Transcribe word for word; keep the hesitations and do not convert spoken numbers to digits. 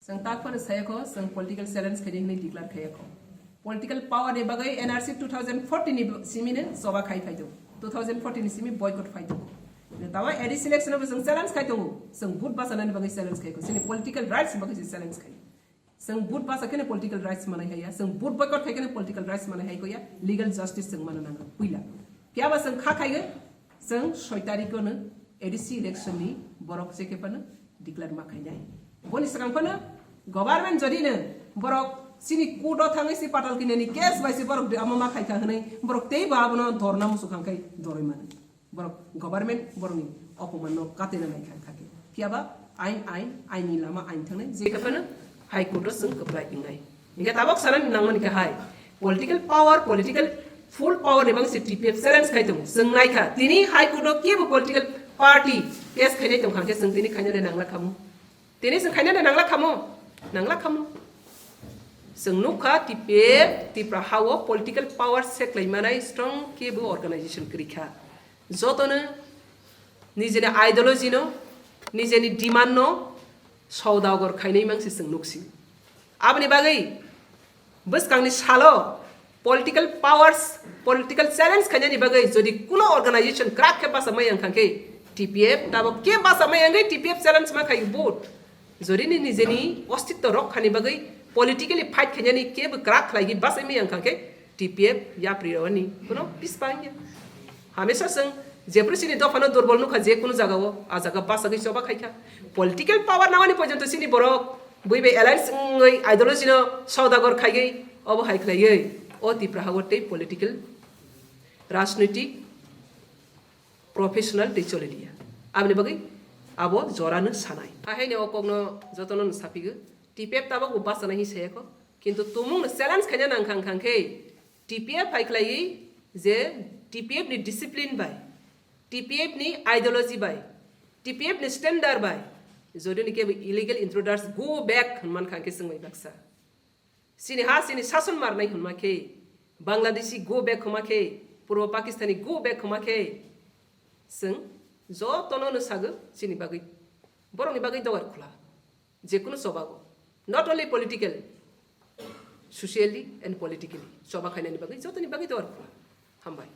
Chwng tak phano saya kho, chwng political challenge khainai hwnwi declare khaiya kho. Political power ni bagwi N R C two thousand fourteen ni simi no choba khai phai tongo. Two thousand fourteen ni simi boycott phai tongo. Tawa A D C election o chwng challenge khai tongo. Chwng vote bachanani bagwi challenge khai kho. Chini political rights ni bagwi chwng challenge khai. Chwng vote bacha kheno political rights manai haiya. Chwng vote boycott khai kheno political rights manai hai koya. Legal justice chwng mana nango. Puila. Phiya ba chwng kha khaiwi chwng soi tarikh no A D C election ni borok je khe phano declare ma khainai. Boni swkang phano government jodi no borok chini court o thangwi si patal kinani case bai si borok amo ma khai kha hwnwi borok tei bo abono dorna muchung khai doroi mano. Borok government borokni opoman no katena nai kha kha khe. Phiya ba ain, ain, ain ni lama ain thangnai je khe phano High Court o chwng kwplai wngnai. Hingke tabok sanani nangmani khe hai political power, political full power ni bangsi T P F challenge khai tongo. Chwng nai kha, tini High Court o kebo political party case khainai tong kha khe chwng tini khainani nangla khamu. Tini chwng khainani nangla khamu. Nangla khamu. Chwng nuk kha T P F, Tipra ha o political power seklai manai strong kebo organization kwrwi kha. Jotono nijeni ideology no, nijeni demand no sodagor khainai mangsi chwng nuksi. Aboni bagwi bwskangni salo political powers, political challenge khainani bagwi jodi kuno organization kwrak khe basa mai ang kha khe T P F, tabok khe basa mai ang khe T P F challenge ma khai vote. Jodi ni nijeni ostitto rok khani bagwi politically fight khainani khe bw kwrak khlai basa mai ang kha khe T P F yapri roni kuno bispang ya. Hamesa chwng jephru chini dophano durbol nukha je kunu jagao, a jaga bachagwi choba khaikha. Political power nangani porjonto chini borok bui bai alliance wngwi ideology no sodagor khaiwi obo hai khlaiwi o Tipra hago tei political, rajnitik, professional tei choli liya. Aboni bagwi abo jorano sanai. Ahaini o kokno jotono no sapigo. T P F tabok bo bachana hi sayakho. Kintu tumung no challenge khaina nang khang khang khe T P F hai khlaiwi je T P F ni discipline bai, T P F ni ideology bai, T P F ni standard bai, jodi ni kebo illegal intruders go back hwnman khang khe chwng bai baksa. Chini ha chini sason marnai hwnma khe, Bangladeshi go back hwnma khe, Purbo Pakistani go back hwnma khe, chwng jotono no sago chini bagwi, borokni bagwi dogar khula. Jekunu chobago, not only political, socially and politically choba khainani bagwi jotoni bagwi dogar khula. Hambai.